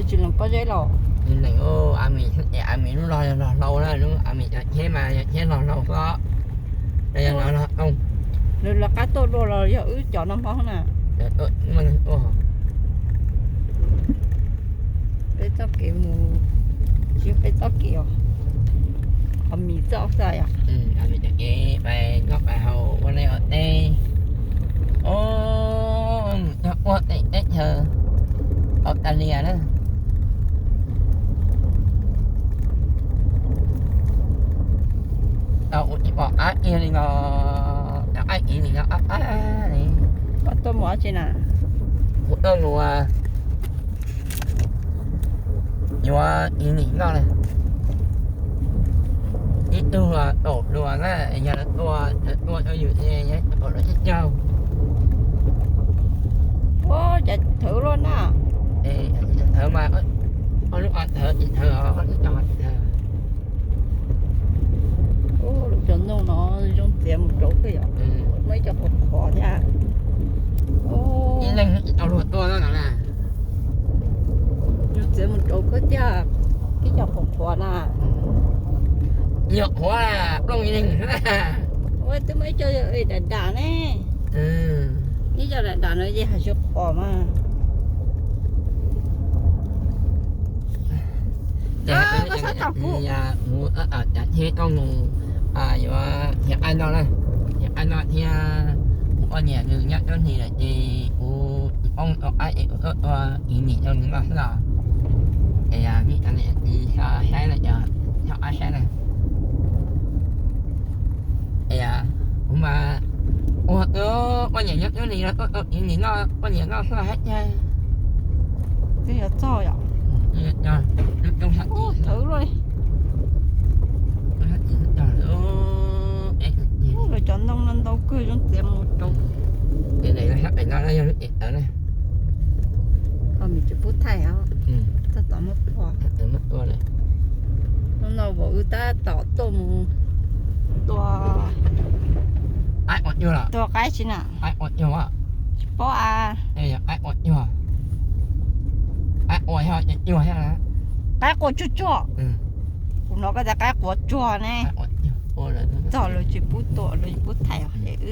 Tsis lees pob zeb los? Lees, a mis, a mis lub log yog log hlau na, lub a mis cov cheb mas yog cheb log hlau xwb. Yog log hlau. Lawv lawv qab tuaj dua los yog wb cov no hmo na? Peb txoj kev mus, tsis peb txoj kev os, qhov mis txoj xwb yom. Pais noj pais haus ua liaj ua teb. Os, mus txog puag teb chaws Australia na. Tau ua ib pom qab kiag li no, cov qaib kiv nim no qab qab li. Koj tuaj mus dab tsi na? Kuv tuaj mus yuav kiv nim noj na. Ib tug kaum hluas na, yog lawv tua, lawv tua rau yus ces yog kaum hluas coj caug. Ua cas thawv luaj na. Thawv mas, ob lub qhov thawv tsis thawv, ob lub qhov tsis thawv. Lub cov ntoo no zoo txiav mus rau kawg yom. Muaj ib co qhuav qhuav thiab. Ib leeg tsis tau luag tuaj no na. Zoo txiav mus rau kawg thiab, ib co qhuav qhuav na. Yog qhuav plooj ib leeg. Ua twb muaj ib co dam dam ne. Ib co dam dam no ces hais tsis qhuav mas. Mus, cov cheb tuaj mus, yuav hiav qaib no na, hiav qaib no thiab. Kuv poj niam nws nyob Nyab Laj lawm ces kuv tsis poob tau qaib es kuv tuaj tua kiv nim rau nws noj xwb os. Es yog vim li ntawd saib lawm, nyob qab saib na. Es kuv mas ua poj niam nyob Nyab Laj los tuaj tua kiv nim noj, poj niam noj xwb hais tias twb yuav txog yom. Thawv luaj li. Cov ntoo no ntau kawg, zoo txiav mus rau. Koj mis tsis pub thaij os. Txog tom muab tua. Hnub no vauv wb tab tom tuaj mus tua, tua qaib tsi na. Tsis paub a. Qaib qua tsuag tsuag. Kuv hnov koj tias qaib qua tsuag ne. Txog lawv tsis pub tua, lawv tsis pub thaij os, es wb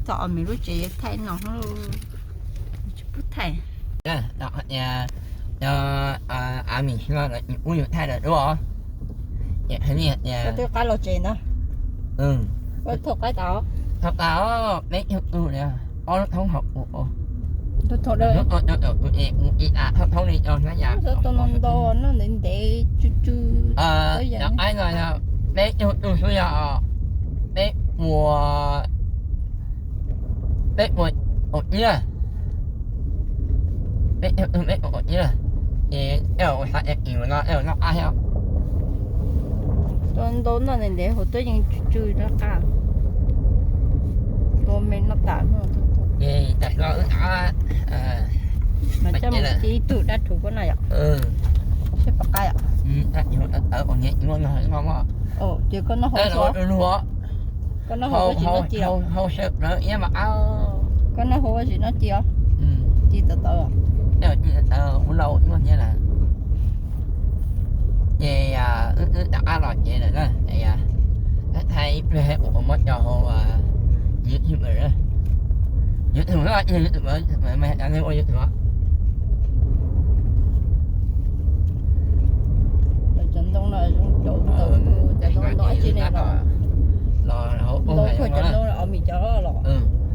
txog Amis lub tsev thaij no, tsis pub thaij. Cov Amis no lawv tsis pub yus thaij lawm dua. Koj twb qab los tsev ntag. Thauj qaib tas, thauj tas peb caug tus li, ob lub thoob hauv kuv. Thauj, thauj, thauj, thauj li cov hnab yas. Cov qaib no yog peb caug tus xwb, yog peb puas, peb puas kaum ib, peb caug tus peb puas kaum ib. Ces ua xav es kis no noj qab thiab. Tua ntau noj ntev ntev hauv tuaj yeej tsw tsw noj qab. Tua me noj tas. Ces tam no wb mas coj mus ci ib tug dab rhuv koj noj yom. Seb puas qab yom. Ces koj noj hauv, koj noj hauv koj tsis noj ci os. Koj noj hauv koj tsis noj ci os. Ci tawv tawv. Ces wb rov qab los tsev lawm na. Thaij ib pliag ua muab coj hauv YouTube, YouTube, YouTube, ua YouTube. Cov ntoo no zoo cauv tau, cov ntoo ntoo dab tsi ne los, ntoo khuam cov ntoo Amis cov los,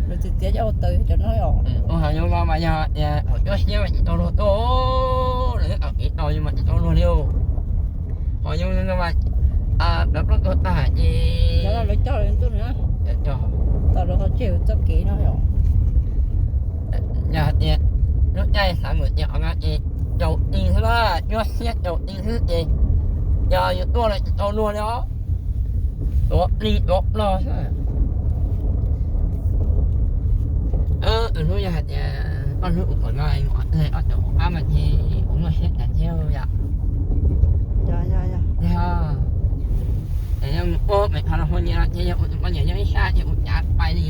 lawv txiav txiav coj ua taws cov no os. Ua hav zoov no mas yog tias thaum cuab siab mas tsis tau luag tuaj, lawv twb tau kev tau mas tsis tau luag li. Hav zoov no mas plaub tuaj tag ces lawv coj lawv tuaj na, tom lawv ho tseg txoj kev no yom. Yog hais tias lub caij xav mus ces qhov no ces caum ti xwb na, cuab siab caum ti xwb ces yog yus tuaj los tsis tau luag li os. Tuav plig tuav plos xwb. Hnub yog hais tias koj hlub kuv qhov no, ob tug ob tug qab mas ces kuv muaj siab tas thiab yom. Yog, yog mus ua pem qhov no hu nyiam no ces yog kuv tus poj niam nyob ib sab ces kuv cav pais li.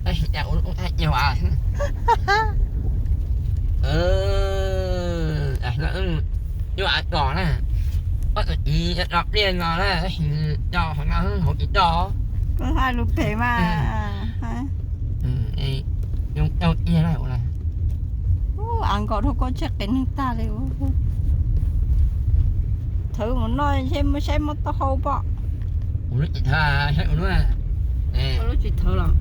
Tab sis cas kuv lub ub thaij cuag as. pas kom na, ob tug txiv rau pliaj no na, tab sis rau qhov no hauv tsis rau. Koj hais lus phem mas. Rau pliaj na. Av nkaus dhau koj tsheb qis neeg tag li. Thawv mus noj ntshe muaj saib muaj taub hau pom. Kuv lub tsis thawv, saib kuv lub. Koj lub tsis thawv los?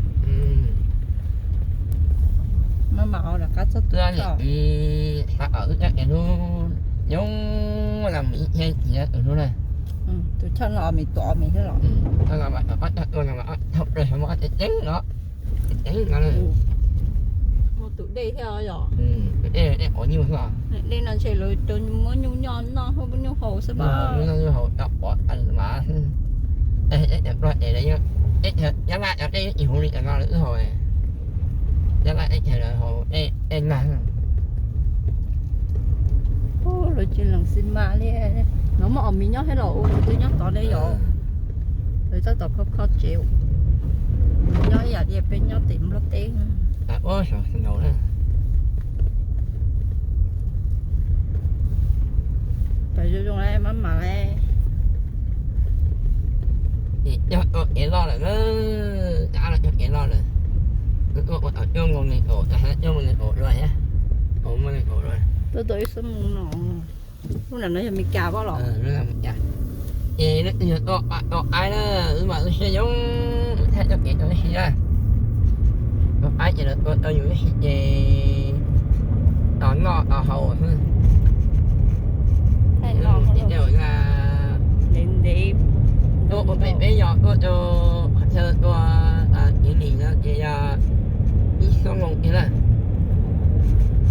Maj mam ua rov qab txog tus niam tso. Wb coj es lub yoov los mus ib thiab tus lub na. Tus choj no os mis tuam os mis thiab los. Choj no mas ob coj tuaj no mas ob coj plaws xyov muaj ob tseeb tseeb no. Tseeb no. Muaj tus dej thiab os yom. Tus dej, dej quav nyuj xwb os. Dej no ntshe lawv rau muab nyuj noj noj, muab nyuj haus xwb mas. Nyuj noj nyuj haus coj pov tas mas xwb. Cov Nplog ces lawv, Nyab Laj cov dej yeej tsis huv li cov no lawv wb haus. Nyab Laj teb chaws lawv haus dej nag. Lawv tsis lees xi mas li. No muaj os mis nyob thiab los ua tus twb nyob tod ne yom. Lawv tab tom kho kho tsev, nyob ib yam li peb nyob tim Nplog teb. Ua xyov xwb no. Pab zoo zoo maj mam li. Cog tau kev loj lawm na, cog tau kev loj lawm. Ua tau cuaj moos nees nkaum, cog tau cuaj moos nees nkaum dua thiab, cuaj moos nees nkaum dua. Tuaj tau ib xuab moos no, lub nram no yog Meskas pab los? Ces lawv yog tua qaib na, wb mas wb siab zoo, wb thaij tau kev rau wb si na. Tua qaib ces lawv tua tau yus wb si ces tos noj tos haus xwb. Ntev ntev. Tuaj ua pem peb yog tuaj rau qhov chaw tua kev lim no ces yog